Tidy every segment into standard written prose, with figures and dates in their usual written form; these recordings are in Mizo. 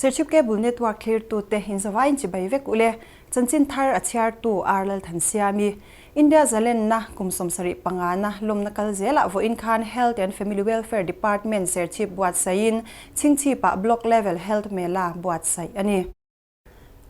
Serchhip Cable Network thlirtute inzavaiin chibai vek ule. Chanchin thar a chhiartu R Lalthansiami. India zalenna kum 75 na lawmna kal zelah vawiin khan Health and Family Welfare Department Serchhip buatsaihin Chhingchhipah Block Level Health Mela buatsaih a ni.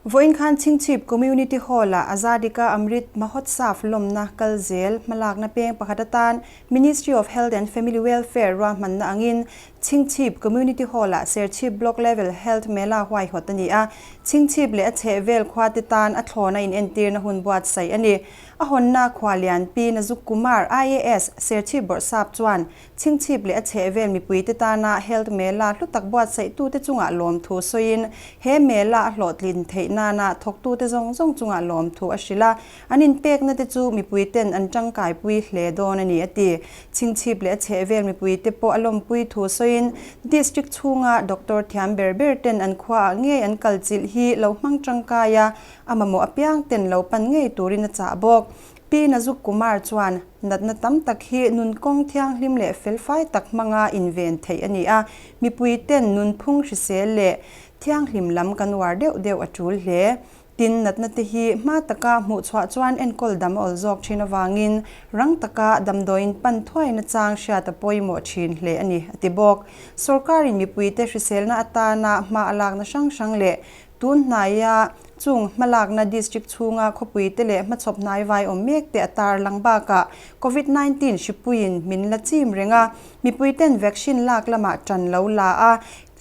Vawiin khan Chhingchhip Community Hall-ah Azadi Ka Amrit Mahotsav lawmna kal zel hmalakna peng pakhat atan Ministry of Health and Family Welfare ruahmanna angin Chhingchhip Community Hall-ah Serchhip Block Level Health Mela huaihawt a ni a, Chhingchhip leh a chhehvel khuate tan a thlawna inentirna hun buatsaih a ni. A hawnna Khualian Pi Nazuk Kumar, IAS, Serchhip Bawrhsap chuan Chhingchhip leh a chhehvel mipuite tana Health Mela hlu tak buatsaihtute chungah lawmthu sawiin he Mela a hlawhtlin theih nana thawktute zawng zawng chungah lawmthu a hrilh a, an inpekna te chu mipuiten an tangkaipui hle dawn a ni a ti. Chhingchhip leh a chhehvel mipuite pawh a lawmpui thu sawiin District chhunga Doctor thiam ber ber ten an khuaah ngei an kalchilh hi lo hmang tangkai a, a mamawh apiang ten lo pan ngei turin a chah bawk. Pi Nazuk Kumar chuan natna tam tak hi nun kawng thianghlim leh felfai tak hmanga inven theih a ni a, mipui ten nunphung hrisel leh thianghlim lam kan uar deuh deuh a tul hle. Tin, natna te hi hma taka hmuh chhuah chuan enkawl dam a awl zawk thin avangin rang taka damdawiin pan thuaina chang hriat a pawimawh thin hle a ni, a ti bawk. Sorkarin mipuite hriselna atana hma a lakna hrang hrang leh Tun hnaia chung hmalakna district chhunga khawpui te leh hmachhawp hnaivai awm mek te a tarlang bakah Covid 19 hripuiin min la chim reng a, mipui ten vaccine lak lamah tan lo la a,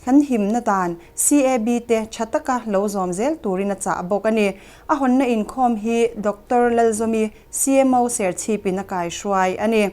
kan himna dan CAB te tha taka lo zawm zel turin a chah bawk a ni. A hawnna inkhawm hi Doctor Lalzawmi, CMO Serchhipin a kaihruai a ni.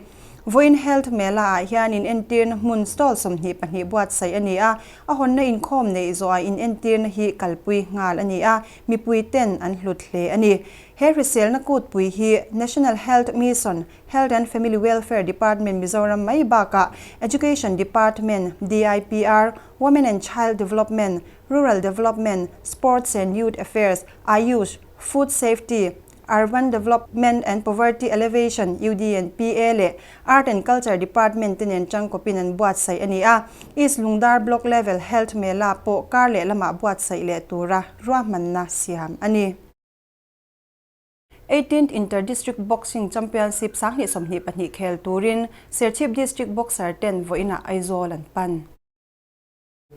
Vawiin Health Mela ah hian inentirna hmun stall 22 buatsaih a ni a, a hawnna inkhawm neih zawhah inentirna hi kalpui nghal a ni a, mipui ten an hlut hle a ni. He hriselna kutpui hi National Health Mission, Health and Family Welfare Department Mizoram mai bakah Education Department, DIPR, Women and Child Development, Rural Development, Sports and Youth Affairs, Ayush, Food Safety, Urban Development and Poverty Alleviation, UDNPA, leh Art and Culture Department te nen tangkawpin an buatsaih a ni a. East Lungdar Block Level Health Mela pawh kar leh lamah buatsaih leh tura ruahmanna siam a ni. Eighteenth Inter-District Boxing Championship 2022 khel turin Serchhip District Boxer ten vawiinah Aizawl an pan.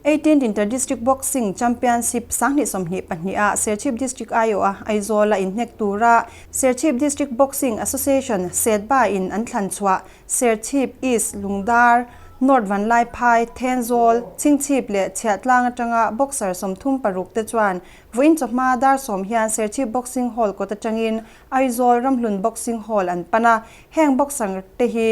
Eighteenth Inter-District Boxing Championship 2022 ah Serchhip District aiawha Aizawl-a inhnek tura Serchhip District Boxing Association, SEDBA, in an thlan chhuah Serchhip East, Lungdar, North Vanlaiphai, Thenzawl, Chhingchhip leh Chhiahtlang atanga boxer 36 te chuan vawiin chawhma dar 10 hian Serchhip Boxing Hall kawt atangin Aizawl Ramhlun Boxing Hall an pan a, heng boxer te hi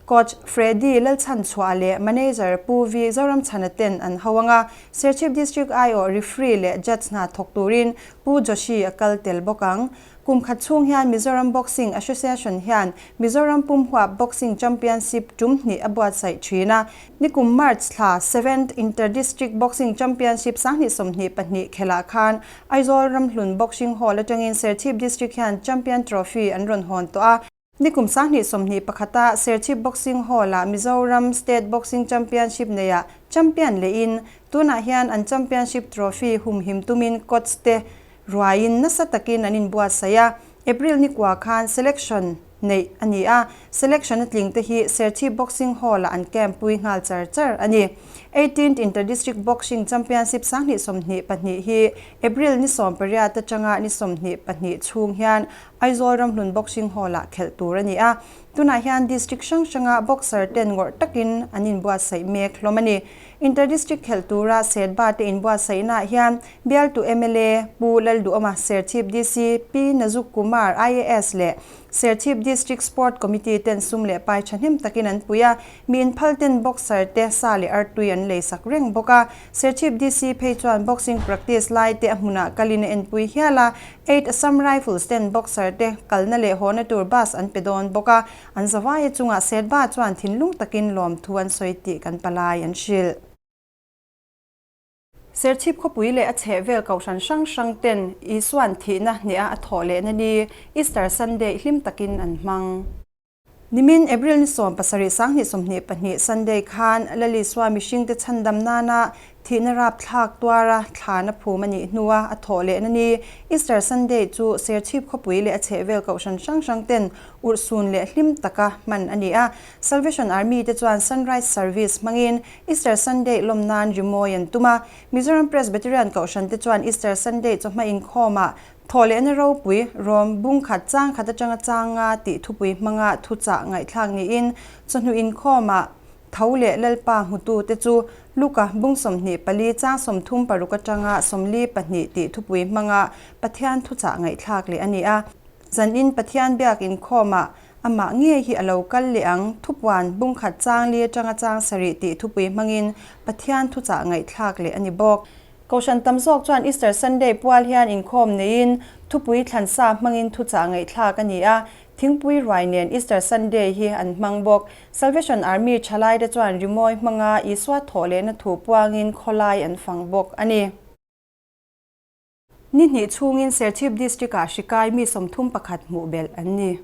Coach Freddy Lalchhanchhuah leh Manager Pu V Zoramchhana ten an ho ang a, Serchhip District aiawh Referee leh Judge hna thawk turin Pu Joshi a kal tel bawk ang. Kum khat chhung hian Mizoram Boxing Association hian Mizoram pumhuap Boxing Championship tum hnih a buatsaih thin a, nikum March thla Seventh Inter-District Boxing Championship 2022 khelhah khan Aizawl Ramhlun Boxing Hall atangin Serchhip District hian Champion Trophy an rawn hawn tawh a. Nikum 2021 a Serchhip Boxing Hall-ah Mizoram State Boxing Championship neiah champion lehin tunah hian an championship trophy humhim tumin coach te ruaiin nasa takin an inbuatsaih a. April nikua khan selection neih a ni a, selection a tling te hi Serchhip Boxing Hall-ah an camp pui nghal char char a ni. Eighteenth Inter-District Boxing Championship 2022 hi April ni 18 atanga ni 22 chhung hian Aizawl Ramhlun Boxing Hall-ah khelh tur a ni a, tunah hian district hrang hranga boxer ten ngawrh takin an inbuatsaih mek hlawm a ni. Inter-District khelh tura Setba te inbuatsaihnaah hian bialtu mla Pu Lalduhawma, Serchhip DC Pi Nazuk Kumar, IAS leh Serchhip District Sport Committee ten sum leh pai thahnem takin an pui a, mi inphal ten boxer te sa leh artui an leisak reng bawk a. Serchhip DC phei chuan boxing practice lai te a hmunah kalin a enpui hial a, Eight Assam Rifles ten boxer te kalna leh hawna tur bus an pe dawn bawk a, an zavaia chungah Setba chuan thinlung takin lawmthu an sawi tih kan palai an hrilh. Serchhip khawpui leh a chhehvel kohhran hrang hrang ten Isuan thihna hneha a thawh lehna ni Easter Sunday hlim takin an hmang. Nimin April ni 17 2022 Sunday khan Lal Isua mihringte chhandam nana thihna rapthlak tuara thlan a phum a nih hnua a thawh lehna ni Easter Sunday chu Serchhip khawpui leh a chhehvel kohhran hrang hrang ten urhsun leh hlim taka hman a ni a. Salvation Army te chuan Sunrise Service hmangin Easter Sunday lawm nan rimawi an tum a. Mizoram Presbyterian kohhran te chuan Easter Sunday chawhma inkhawmah Thawhlehna ropui, Rom, bung khat chang khat atanga chang nga tih thupui hmanga thuchah ngaihthlak niin chawhnu inkhawmah tho leh Lalpa hmutute chu Luka bung 24 chang 36 atanga 42 tih thupui hmanga Pathian thuchah ngaihthlak leh a ni a. Zanin Pathian biak inkhawmah amah ngei hi a lo kal leh ang, thupuan bung khat chang li atanga chang sarih tih thupui hmangin Pathian thuchah ngaihthlak leh a ni bawk. Kohhran tam zawk chuan Easter Sunday pual hian inkhawm neiin thupui thlansa hmangin thuchah ngaihthlak a ni a, thingpui ruai nen Easter Sunday hi an hmang bawk. Salvation Army thalaite chuan rimawi hmanga Isua thawh lehna thu puangin khawlai an fang bawk a ni. Ni hnih chhungin Serchhip District-ah hri kai mi 31 hmuh belh an ni.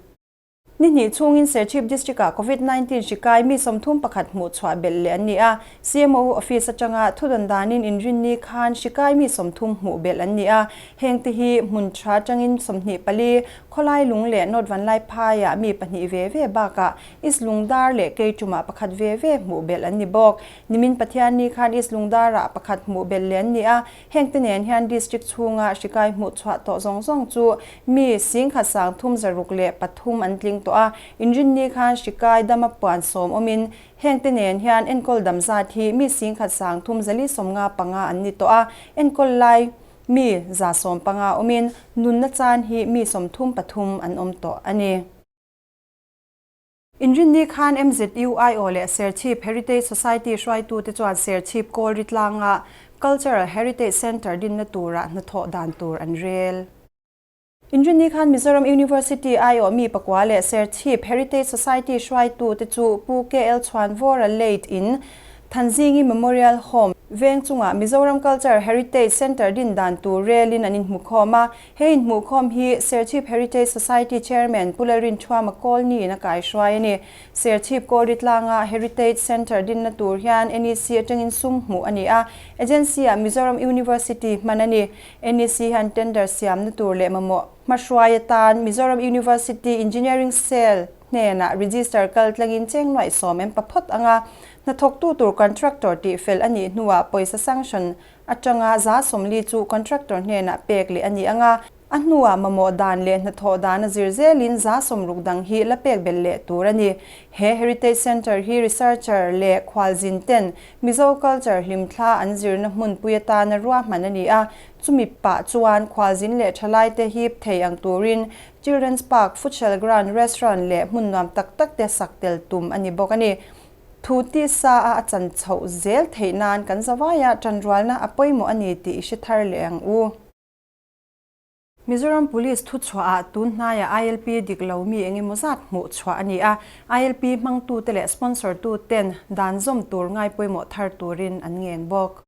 Ni hnih chhungin Serchhip District-ah Covid 19 hri kai mi 31 hmuh chhuah belh leh an ni a. CMO Office atanga thudawn danin inrinni khan hri kai mi 30 hmuh belh an ni a. Hengte hi hmun tha atangin 24, Khawlai lung leh North Vanlaiphaiah mi pahnih ve ve bakah East Lungdar leh Keitumah pakhat ve ve hmuh belh an ni bawk. Nimin Pathianni khan East Lungdarah pakhat hmuh belh leh an ni a. Hengte nen hian District chhunga hri kai hmuh chhuah tawh zawng zawng chu mi 1303 an tling tawh a, inrinni khan hri kai dama puan sawm awmin hengte nen hian enkawl dam zat hi mi 1395 an ni tawh a, enkawl lai mi 115 awmin nunna chan hi mi 33 an awm tawh a ni. Inrinni khan MZUIO leh Serchhip Heritage Society hruaitute chuan Serchhip Kawlri tlanga Cultural Heritage Centre dinna tura hnathawh dan tur an rel. Inrinni khan Mizoram University aiawh mi pakua leh Serchhip Heritage Society hruaitute chu Pu KL Chhuanvawra Late in Thanzingi Memorial Home veng chungah Mizoram Cultural Heritage Centre din dan tur relin an inhmukhawm a. He inhmuhkhawm hi Serchhip Heritage Society Chairman Pu Lalrinthuama Kawlni in a kaihruai a ni. Serchhip Kawlri tlanga Heritage Centre dinna tur hian NEC atangin sum hmuh a ni a, Agency-ah Mizoram University hman a ni. NEC hian tender siamna tur leh mamawh hmahruai atan Mizoram University Engineering Cell hnenah register kal tlangin cheng nuaih sawm em pa phawt anga hnathawktu tur contractor tihfel a nih hnuah pawisa sanction atanga 40% chu contractor hnenah pek leh a ni anga, a hnuah mamawh dan leh hnathawh dan a zir zelin 60% dang hi la pek belh leh tur a ni. He Heritage Centre hi researcher leh khualzin ten Mizo culture hlimthla an zirna hmunpui atana ruahman a ni a, chumi pah chuan khualzin leh thalaite hip thei ang turin Children's Park, Futsal Ground, Restaurant leh hmun nuam tak tak te sak tel tum a ni bawk a ni. Thu tisa a a chan chhoh zel theih nan kan zavaia tanrualna a pawimawh a ni tih i hre thar leh ang u. Mizoram Police thuchhuahah tun hnaiah ILP dik lo mi eng emaw zat hmuh chhuah a ni a, ILP hmangtute leh sponsor tuten dan zawm tur ngai pawimawh thar turin an ngen bawk.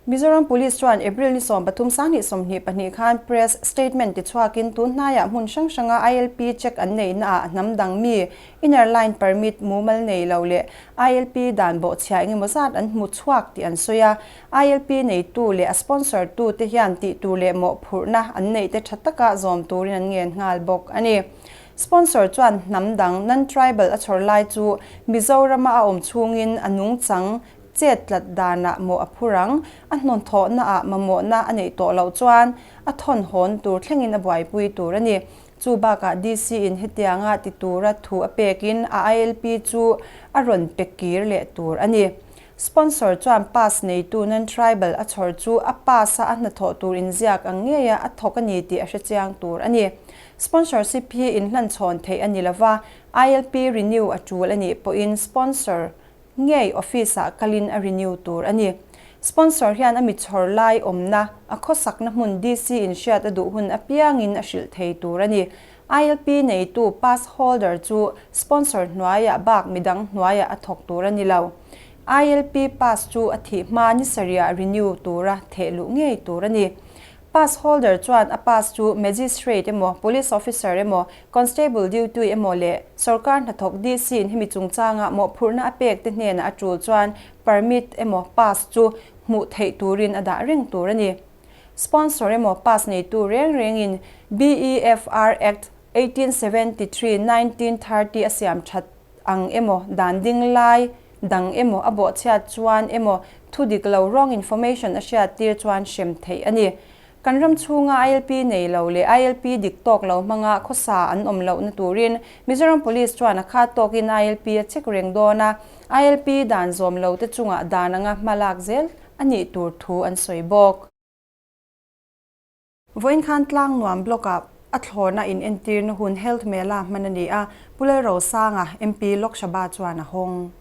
Mizoram Police chuan April ni 13 2022 khan Press Statement tichhuakin tun hnaiah hmun hrang hranga ILP check an neihnaah hnam dang mi Inner Line Permit mumal nei lo leh ILP dan bawhchhia eng emaw zat an hmu chhuak tih an sawi a. ILP neitu leh a sponsor tu te hian tih tur leh mawhphurhna an neih te tha taka zawm turin an ngen nghal bawk a ni. Sponsor chuan hnam dang non-tribal a chhawr lai chu Mizorama a awm chhungin a nungchang Chet tlat danah mawh a phur ang, a hnawnthawhnaah mamawhna a neih tawh loh chuan a thawn hawn tur thlengin a buaipui tur a ni. Chu bakah DC in hetianga ti tura thu a pekin a ILP chu a rawn pe kir leh tur a ni. Sponsor chuan pass neitu non-tribal a chhawr chu a pass a a hnathawh tur inziak ang ngeia a thawk a ni tih a hrechiang tur a ni. Sponsorship hi inhlanchhawn theih a ni lova, ILP renew a tul a nih pawhin sponsor ngei office ah kalin a renew tur a ni. Sponsor hian a mi chhawr lai awmna, a khawsakna hmun DC in hriat a duh hun apiangin a hrilh thei tur a ni. ILP neitu pass holder chu sponsor hnuaiah bak midang hnuaiah a thawk tur a ni lo. ILP pass chu a thih hma ni sarihah renew tura theh luh ngei tur a ni. Pass holder chuan a pass chu Magistrate emaw, Police Officer emaw, Constable duty emaw leh sorkar hnathawk DC in hemi chungchanga mawhphurhna a pek te hnenah a tul chuan permit emaw pass chu hmuh theih turin a dah reng tur a ni. Sponsor emaw pass neitu reng rengin BEFR Act 1873, 1930 a siam that ang emaw dan ding lai dang emaw a bawhchhiat chuan emaw thu dik lo wrong information a hriat tir chuan hrem theih a ni. Kan ram chhunga ILP nei lo leh ILP dik tawk lo hmanga khawsa an awm lohna turin Mizoram Police chuan a khat tawkin ILP a check reng dawn a, ILP dan zawm lo te chungah dan anga hma lak zel a nih tur thu an sawi bawk. Vawiin khan Tlangnuam Block-ah a thlawrna inentirna hun Health Mela hman a ni a, Pu Lalrosanga, MP Lok Sabha chuan a hawng.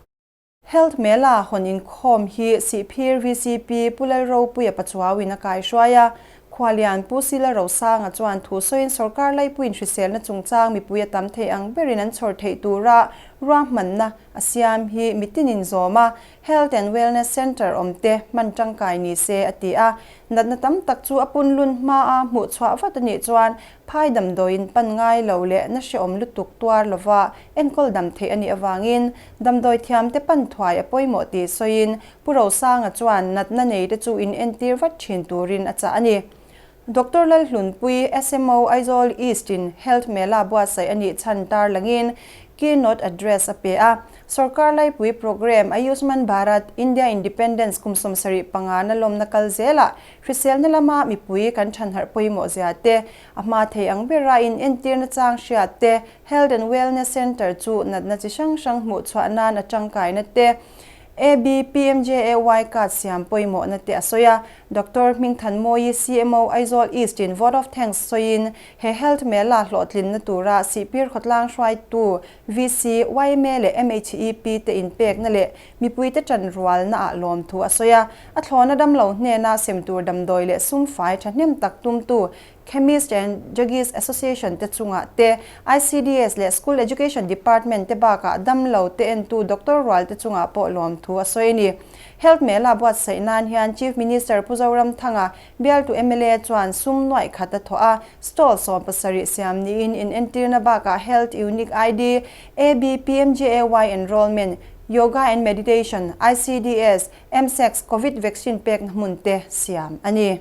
Health Mela hawn inkhawm hi Sihphir vcp Pu Lalropuia Pachuauin a kaihruai a, Khualian Pu Sila Rosanga chuan thu sawiin sorkar laipuiin hriselna chungchang mipui a tam thei ang berin an chhawr theih tura ruahmanna a siam hi mitinin zawm a, Health and Wellness Centre awmte hman tangkai ni se a ti a, natna tam tak chu a punlun hmaa hmuhchhuah vat a nih chuan phai damdawiin pan ngai lo leh na hrehawm lutuk tuar lova enkawl dam theih a nih avangin damdawi thiamte pan thuai a pawimawh tih sawiin Pu Rosanga chuan natna neite chu in entir vat thin turin a chah a ni. Doctor Lalhlunpui, SMO Aizawl East in Health Mela buatsaih a nih chhan tarlangin keynote address a pe a. Sorkar laipui programme Ayushman Bharat, India Independence kum 75 na lawmna kal zelah hriselna lama mipui kan thanharh pawimawh zia te, a hma thei ang bera in entirna chang hriat te, Health and Wellness Centre chu natna chi hrang hrang hmuh chhuah nan a tangkaina te, ABPMJAY card siam pawimawhna te a sawi a. Doctor Hmingthanmawii, CMO, Aizawl East in vote of thanks sawiin he Health Mela hlawhtlinna tura Sihpir khawtlang hruaitu VC, yma leh MHEP te inpekna leh mipuite tanrualna ah lawmthu a sawi a. A thlawna damlo hnena sem tur damdawi leh sum fai thahnem tak tumtu Chemist and Druggist Association te chungah te, ICDS leh School Education Department te bakah damlo te entu Doctor rual te chungah pawh lawmthu a sawi a ni. Health Mela buatsaih nan hian Chief Minister Pu Zoramthanga, bialtu mla chuan sum nuaih khat a thawh a, stall 70 siam niin inentirna bakah Health Unique ID, ABPMJAY Enrollment, Yoga and Meditation, ICDS, MSEX, Covid Vaccine pekna hmun te siam a ni.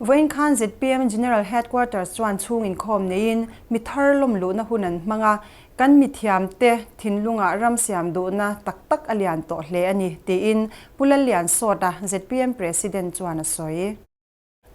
Vawiin khan zpm General Headquarters chuan chhung inkhawm neiin mi thar lawm luhna hun an hmang a, kan mithiamte thinlungah ram siam duhna tak tak a lian tawh hle a ni, tiin Pu Lalliansawta, zpm President chuan a sawi.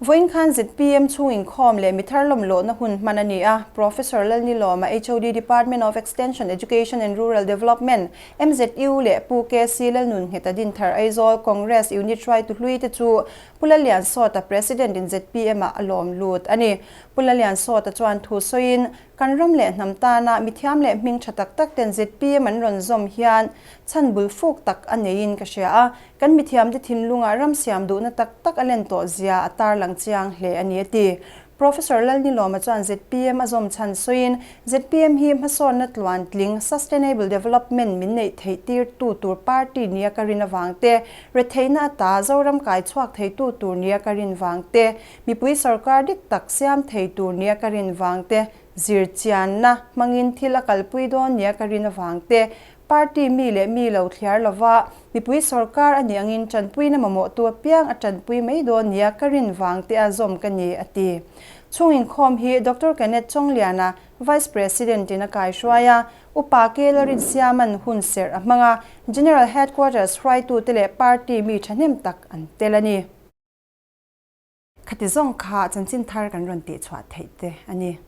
Vawiin khan zpm chhung inkhawm leh mi thar lawm luhna hun hman a ni a, Professor Lalnilawma, HOD Department of Extension Education and Rural Development, MZU leh Pu KC Lalnunnghet a dinthar Aizawl Congress Unit hruaitu hlui te chu Pu Lalliansawta President in zpm ah a lawm lut a ni. Pu Lalliansawta chuan thu sawiin, Kan ram leh hnam tana mithiam leh hming tha tak tak ten zpm an rawn zawm hian chhan bul fuk tak a neiin ka hria a, kan mithiamte thinlungah ram siam duhna tak tak a len tawh zia a tarlang chiang hle a ni a ti. Professor Lalnilawma chuan zpm a zawm chhan sawiin, zpm hi hmasawnna tluan tling, sustainable development, min neih theih tirtu tur party nia ka rin avang te, retheihna ata Zoram kai chhuak theitu tur nia ka rin vang te, mipui sorkar dik tak siam thei tur nia ka rin vang te, zirchianna hmangin thil a kalpui dawn nia ka rin avang te, Party mi leh mi lo thliar lova, mipui sorkar a nih angin tanpuina mamawhtu apiang a tanpui mai dawn nia ka rin vang te a zawm ka ni, a ti. Chhung inkhawm hi Doctor Kenneth Chawngliana, Vice President in a kaihruai a, Upa Kela Rinsiaman hun serh a hmang a, General Headquarters hruaitute leh party mi thahnem tak an tel a ni. Khati zawng kha chanchin thar kan rawn tihchhuah theih te a ni.